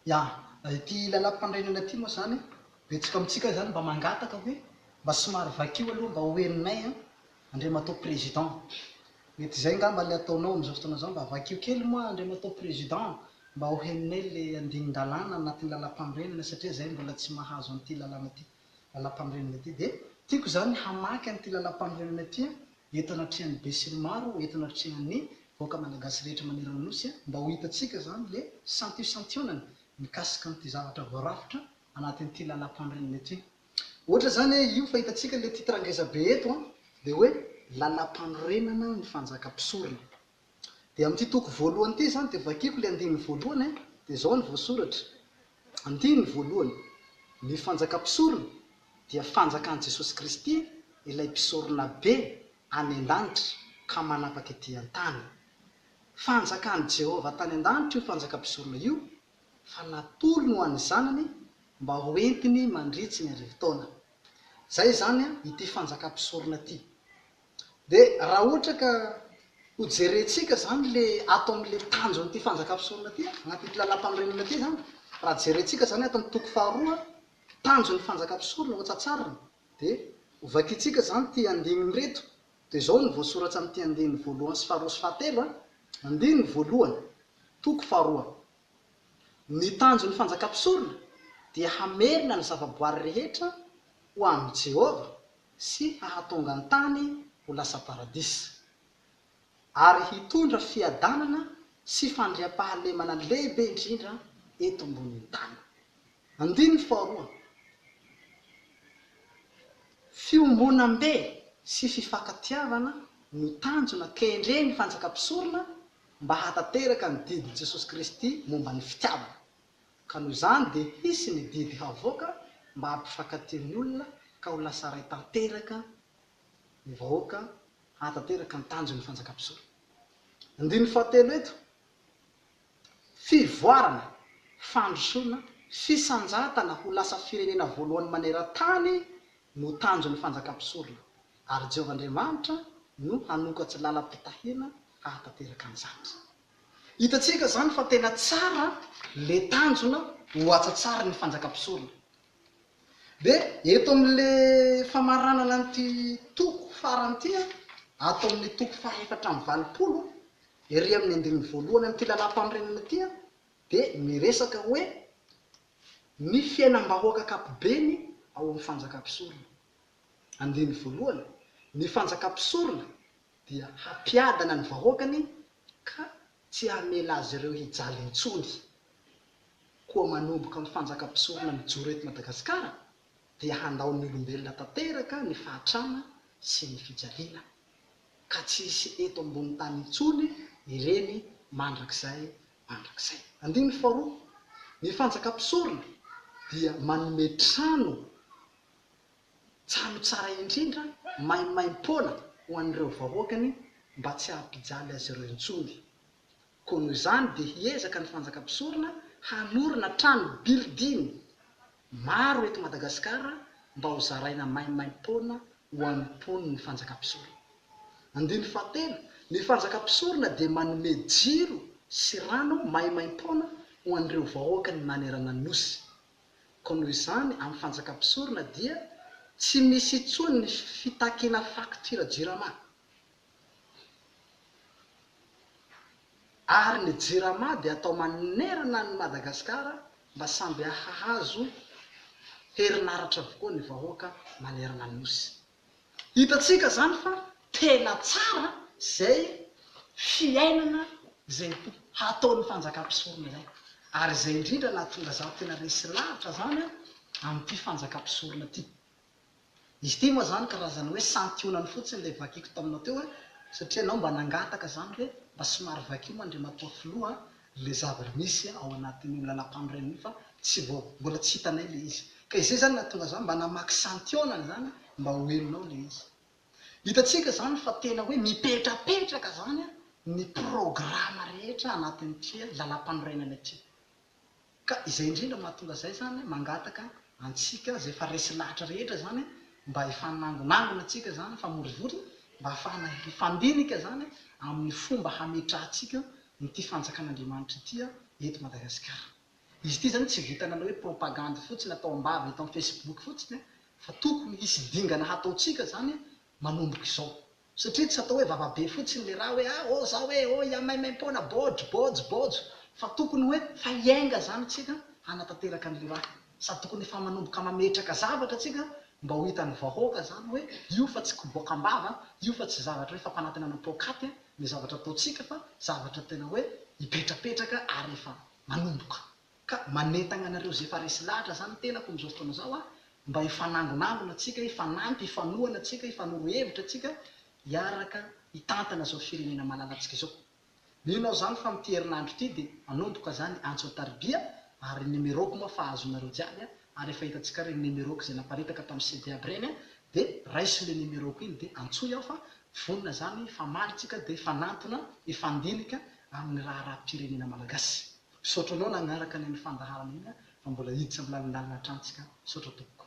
Ya, ity lalam-panorenana ity moa izany, betsaka amintsika izany mba mangataka hoe mba somary vakio aloha mba ho henonay an, Andriamatoa Président. Mety izay angamba ilay ataonao amin'izao fotoana izao, mba vakio kely moa Andriamatoa Président mba ho henonay ilay andinin-dalàna anatin'ny lalam-panorenana satria izahay mbola tsy mahazo an'ity lalàna ity, lalam-panorenana ity. Dia tiako izany hamaky an'ity lalam-panorenana ity an, eto anatrehan'ny besinimaro, eto anatrehan'ny vahoaka malagasy rehetra manerana ny Nosy, mba ho hitantsika izany ilay santionsantionany mikasika an'ity zavatra voarafitra anatin'ity lalam-panorenana ity. Ohatra izany hoe io fa hitantsika ilay titre ngeza be eto an, dia hoe lalam-panorenana ny fanjakam-pisorona. Dia amin'ity toko voalohany ity izany dia vakiko ilay andininy voalohany an, dia izao no voasoratra, andininy voalohany, ny fanjakam-pisorona dia fanjakan'i Jesosy Kristy ilay mpisoronabe any an-danitra ka manapaka ety an-tany. Fanjakan'i Jehovah tany an-danitra io fanjakam-pisorona io fa natolony ho an'ny Zanany mba ho entiny mandritsy ny arivotaona. Izay izany ity fanjakam-pisorona ity. Dia raha ohatra ka ho jerentsika izany le ato amin'le tanjon'ity fanjakam-pisorona ity, anatin'ity lalàmpanorenana ity izany, raha jerentsika izany ato amin'ny toko faharoa, tanjon'ny fanjakam-pisorona ho tsatsarina, dia ho vakintsika izany ity andininy ireto, dia izao no voasoratra amin'ity andininy voalohany sy faharoa sy fahatelo an, andininy voalohany, toko faharoa. Ny tanjon'ny fanjakam-pisorona dia hamerina ny zavaboary rehetra ho amin'i Jehovah sy hahatonga ny tany ho lasa paradisa, ary hitondra fiadanana sy fandriampahalemana lehibe indrindra eto ambonin'ny tany. Andininy faharoa, Fiombonambe sy fifankatiavana no tanjona kendren'ny fanjakam-pisorona mba hahatanteraka ny didin'i Jesosy Kristy momba ny fitiavana. Ka noho izany dia hisy ny didy havoaka mba hampifankatia ny olona ka ho lasa ray tanteraka ny vahoaka hahatanteraka ny tanjon'ny fanjakam-pisorona. Andininy fahatelo eto, Fivoarana, fandrosoana, fisanjatana ho lasa firenena voalohany maneran-tany no tanjon'ny fanjakam-pisorona, ary Jehovah Andriamanitra no hanokatsy lalam-pitahiana hahatanteraka an'izany. Hitantsika izany fa tena tsara le tanjona ho atsatsarin'ny fanjakam-pisorona. Dia eto amin'le famaranana an'ity toko farany ity, ato amin'ny toko faha 84, ery amin'ny andininy voalohany amin'ity lalàmpanorenana ity, dia miresaka hoe ny fiainam-bahoaka ankapobeny ao amin'ny fanjakam-pisorona. Andininy voalohany, ny fanjakam-pisorona dia hampiadana ny vahoakany ka tsy hamela azy ireo hijaly intsony. Koa manomboka amin'ny fanjakam-pisorona mijoro eto Madagasikara dia handao ny olombelona tanteraka ny fahatrana sy ny fijaliana, ka tsy hisy eto ambonin'ny tany intsony ireny mandrakizay mandrakizay. Andininy faharoa, Ny fanjakam-pisorona dia manome trano Trano tsara indrindra, maimaim-poana ho an'ireo vahoakany mba tsy hampijaly azy ireo intsony. Koa noho izany dia hiezaka ny fanjakam-pisorona hanorina trano building maro eto Madagasikara mba ho zaraina maimaim-poana ho an'ny mponin'ny fanjakam-pisorona. Andininy fahatelo, Ny fanjakam-pisorona dia manome jiro sy rano maimaim-poana ho an'ireo vahoakany manerana ny Nosy. Koa noho izany, amin'ny fanjakam-pisorona dia tsy misy intsony ny fitakiana facture Jirama. Ary ny Jirama dia atao manerana an'i Madagasikara mba samby hahazo herinaratra avokoa ny vahoaka manerana ny Nosy. Hitantsika izany fa tena tsara izay fiainana izay hataon'ny fanjakam-pisorona izay. Ary izay indrindra nahatonga izaho tena resy lahatra izany amin'ity fanjakam-pisorona ity. Izy ity moa izany karazana hoe santionany fotsiny ilay vakiko taminao teo satria ianao mba nangataka izany hoe mba somary vakio moa Andriamatoa Filoha ilay zava-misy ao anatin'io lalàmpanorenana io fa tsy vao mbola tsy hitanay ilay izy. Ka izay izany nahatonga za mba namaky santionany izany mba ho henonao ilay izy. Hitantsika izany fa tena hoe mipetrapetraka izany ny programa rehetra anatin'ity lalàmpanorenana ity. Ka izay indrindra mahatonga izay izany mangataka antsika izay efa resy lahatra rehetra izany mba hifanangonangona antsika izany, hifamorivory mba hahafahana hifandinika izany amin'ny fomba hametrahantsika an'ity fanjakan'Andriamanitra ity eto Madagasikara. Izy ity zany tsy vitan'ny hanao hoe propagandy fotsiny atao am-bava eto amin'ny facebook fotsiny fa tokony hisy dingana hataontsika zany manomboka izao. Satria tsy atao hoe vavabe fotsiny le raha hoe ah oh zao e oh ya maimaimpoana bôjo bôjo bôjo fa tokony hoe fa hiainga zany tsika hanatanteraka an'le raha. Sady tokony efa manomboka mametraka zavatra tsika mba ho hitan'ny vahoaka zany hoe io fa tsy koboka am-bava, io fa tsy zavatra hoe fampanantenana poakaty ny zavatra ataontsika fa zavatra tena hoe hipetrapetraka ary efa manomboka. Ka manentagna anareo ze efa resy lahatra zany tenako amizao fotoana zao ah mba hifanangonangona tsika, hifanampy, hifanohana tsika, hifanoro hevitra tsika hiaraka hitantana zao firenena malalantsika zao. Mino aho zany fa amity herinandro ity de hanomboka zany antso an-taribia ary numéro-ko moa fa azonareo jiaby ah ary efa hitantsika regny numéro-ko zay naparitaka tam CD aby regny ah de raiso le numéro-ko iny de antsoy aho fa vonona zany hifamaly tsika de hifanantona hifandinika amin'ny raharaham-pirenena malagasy. Misaotra anao nagnaraka an'iny fandaharana iny fa mbola hiditra amin'ny lalindalina hatrany tsika. Misaotra tompoko.